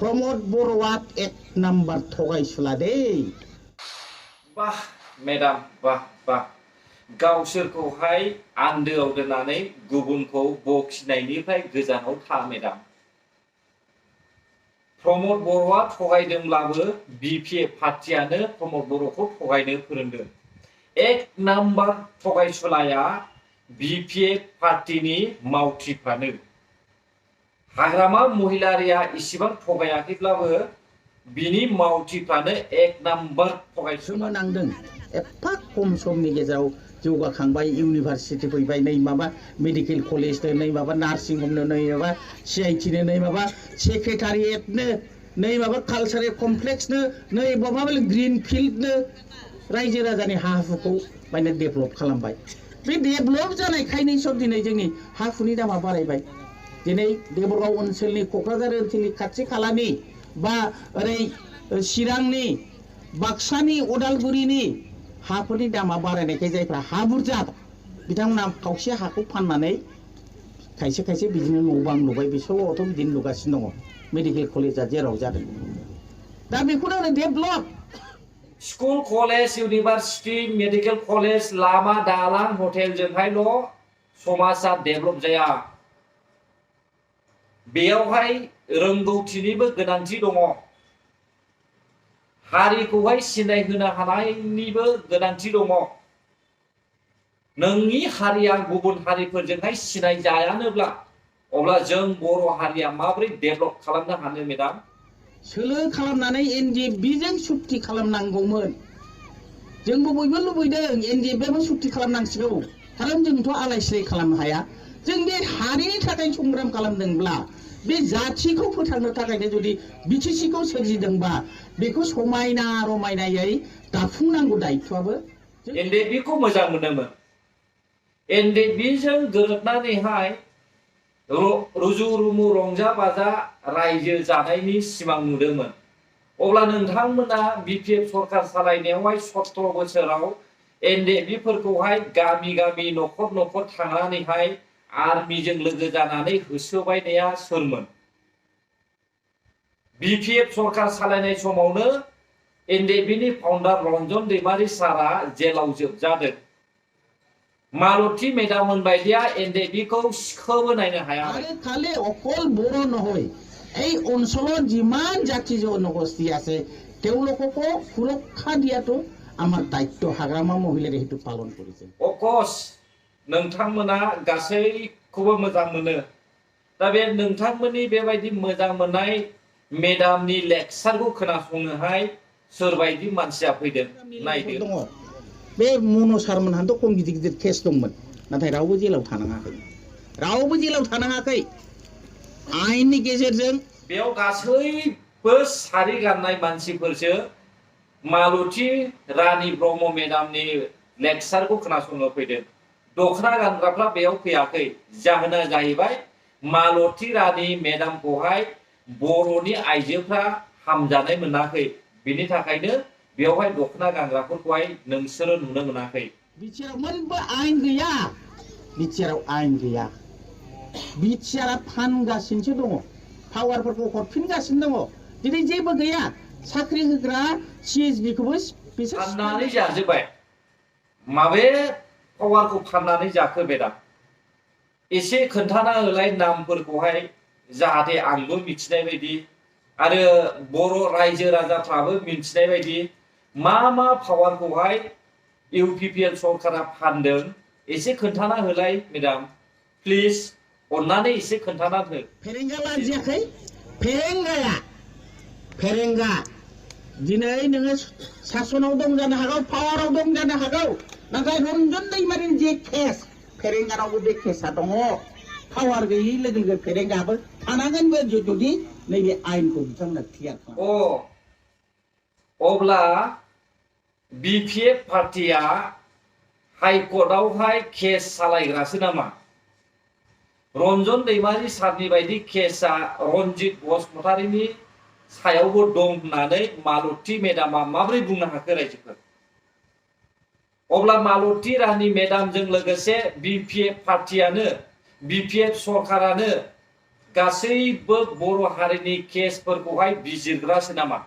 प्रमोद बर'आ एक नाम्बार थगायसुला दे बाह मेडाम बाह गावसोरखौहाय आन्दोआव दोननानै गुबुनखौ बखिनायनिफ्राय गोजानाव था मेडाम प्रमोद बर'आ थगायदोंब्लाबो बिपिएफ पार्टियानो प्रमोद बर'खौ थगायनो फोरोंदों एक नाम्बार थगायसुलाया बिपिएफ पार्टिनि मावथिफ्रानो हाग्रामा महिलारिया इसेबां थगायाखैब्लाबो बिनि मावथिफ्रानो एक नाम्बार थगायसुला नांदों एफा खम समनि गेजेराव जौगाखांबाय इउनिभारसिटि फैबाय नै माबा मेडिकेल कलेजनो नै माबा नार्सिं हमनो नै माबा सिआइटिनो नै माबा सेक्रेटारियेटनो नै माबा कालचारेल कमप्लेक्सनो नै माबा ग्रीन फिल्डनो रायजो राजानि हा हुखौ माने डेभेलप खालामबाय बे डेभेलप जानायखायनो सब दिनै जोंनि हा हुनि दामा बारायबाय दिनै देबरगाव ओनसोलनि क'क्राझार ओनसोलनि खाथि खालानि बा ओरै चिरांनि बाक्सानि उदालगुरिनि हाफोरनि दामा बारायनायखाय जायफ्रा हा बुरजा बिथांमोना खावसे हाखौ फाननानै खायसे खायसे बिदिनो न' बां लुबाय बिसोरावथ' बिदिनो लुगासिनो दङ मेडिकेल कलेजा जेराव जादों दा बेखौनो develop school college university medical college लामा दालां हटेलजोंहायल' समाजा डेभेलप जाया बेयावहाय रोंगौथिनिबो गोनांथि दङ हारिखौहाय सिनायहोनो हानायनिबो गोनांथि दङ नोंनि हारिया गुबुन हारिफोरजोंहाय सिनाय जायानोब्ला अब्ला जों बर' हारिया माबोरै डेभेलप खालामनो हानो मेडाम सोलो खालामनानै एनडिएफबिजों सुक्ति खालामनांगौमोन जोंबो बयबो लुबैदों एनडिएफआबो सुक्ति खालामनांसिगौ खारन जोंथ' आलाय सिलाय खालामनो हाया जों बे हारिनि थाखाय संग्राम खालामदोंब्ला बे जाथिखौ फोथांनो थाखायनो जुदि बिटिसिखौ सोरजिदोंबा बेखौ समायना रमायनायै दाफुंनांगौ दायित्वआबो एनडिएफबिखौ मोजां मोनोमोन एनडिएफबिजों गोरोबनानैहाय रुजु रुमु रंजा बाजा रायजो जानायनि सिमां नुदोंमोन अब्ला नोंथांमोना बिपिएफ सरकार सालायनायावहाय 17 बोसोराव एनडिएफबिफोरखौहाय गामि गामि न'खर न'खर थांनानैहाय आर्मिजों लोगो जानानै होसोबायनाया सोरमोन बिपिएफ सरकार सालायनाय समावनो एनडिएफबिनि फाउन्डार रन्जन दैमारि सारा जेलाव जोबजादों मालती मेडाम बायदिया एनडिएफबिखौ सिखोबो नायनो हाया आरो खालि अकल बर' নহয় এই অঞ্চলৰ যিমান জাতি জনগোষ্ঠী আছে তেওঁলোককো সুৰক্ষা দিয়াটো আমাৰ দায়িত্ব হাগ্ৰামা মহিলাৰে হেতু পালন কৰিছে অকস नोंथांमोना गासैखौबो मोजां मोनो दा बे नोंथांमोननि बेबायदि मोजां मोननाय मेडामनि लेक्चारखौ खोनासंनोहाय सोरबायदि मानसिया फैदों नायदो दङ बे मनसारमोनहाथ' खम गिदिर गिदिर केस दंमोन नाथाय रावबो जेलाव थानाङाखै आयेननि गेजेरजों बेयाव गासैबो सारि गाननाय मानसिफोरसो मालती रानी ब्रह्म मेडामनि लेक्चारखौ खोनासंनो फैदों दखना गानग्राफ्रा बेयाव फैयाखै जाहोना जाहैबाय मालती रानी मेडामखौहाय बर'नि आइजोफ्रा हामजानाय मोनाखै बिनि थाखायनो बेयावहाय दखना गानग्राफोरखौहाय नोंसोरो नुनो मोनाखै बिटिआरआव मोनबो आयेन गैया बिटिआरआ फानगासिनोसो दङ पावारफोरखौ हरफिनगासिनो दङ दिनै जेबो गैया साख्रि होग्रा सिएसबिखौबो बिसोर फाननानै जाजोब्बाय माबे पावारखौ फाननानै जाखो मेडाम एसे खोन्थाना होलाय नामफोरखौहाय जाहाथे आंबो मिथिनाय बायदि आरो बर' रायजो राजाफ्राबो मिथिनाय बायदि मा पावारखौहाय इउपिपिएल सरकारा फानदों एसे खोन्थाना होलाय मेडाम प्लिज अन्नानै एसे खोन्थाना हो फेरेंगा लाजियाखै फेरेंगा दिनै नोङो सासनाव दं जानो हागौ पावाराव दं जानो हागौ नाथाय रन्जन दैमारिनि जे केस फेरेंगानावबो बे केसा दङ पावार गैयै लोगो लोगो फेरेंगाबो थानांगोनबो जुदि नैबे आयेनखौ बिथांमोना क्लियार खालामो अब्ला बिपिएफ पार्टिया हाइकर्टआवहाय केस सालायग्रासो नामा रन्जन दैमारि सारनि बायदि केसा रन्जित बसुमतारिनि सायावबो दं होननानै मालती मेडामा माबोरै बुंनो हाखो रायजोफोर अब्ला मालती रानी मेडामजों लोगोसे बिपिएफ पार्टियानो बिपिएफ सरकारानो गासैबो बर' हारिनि केसफोरखौहाय बिजिरग्रासो नामा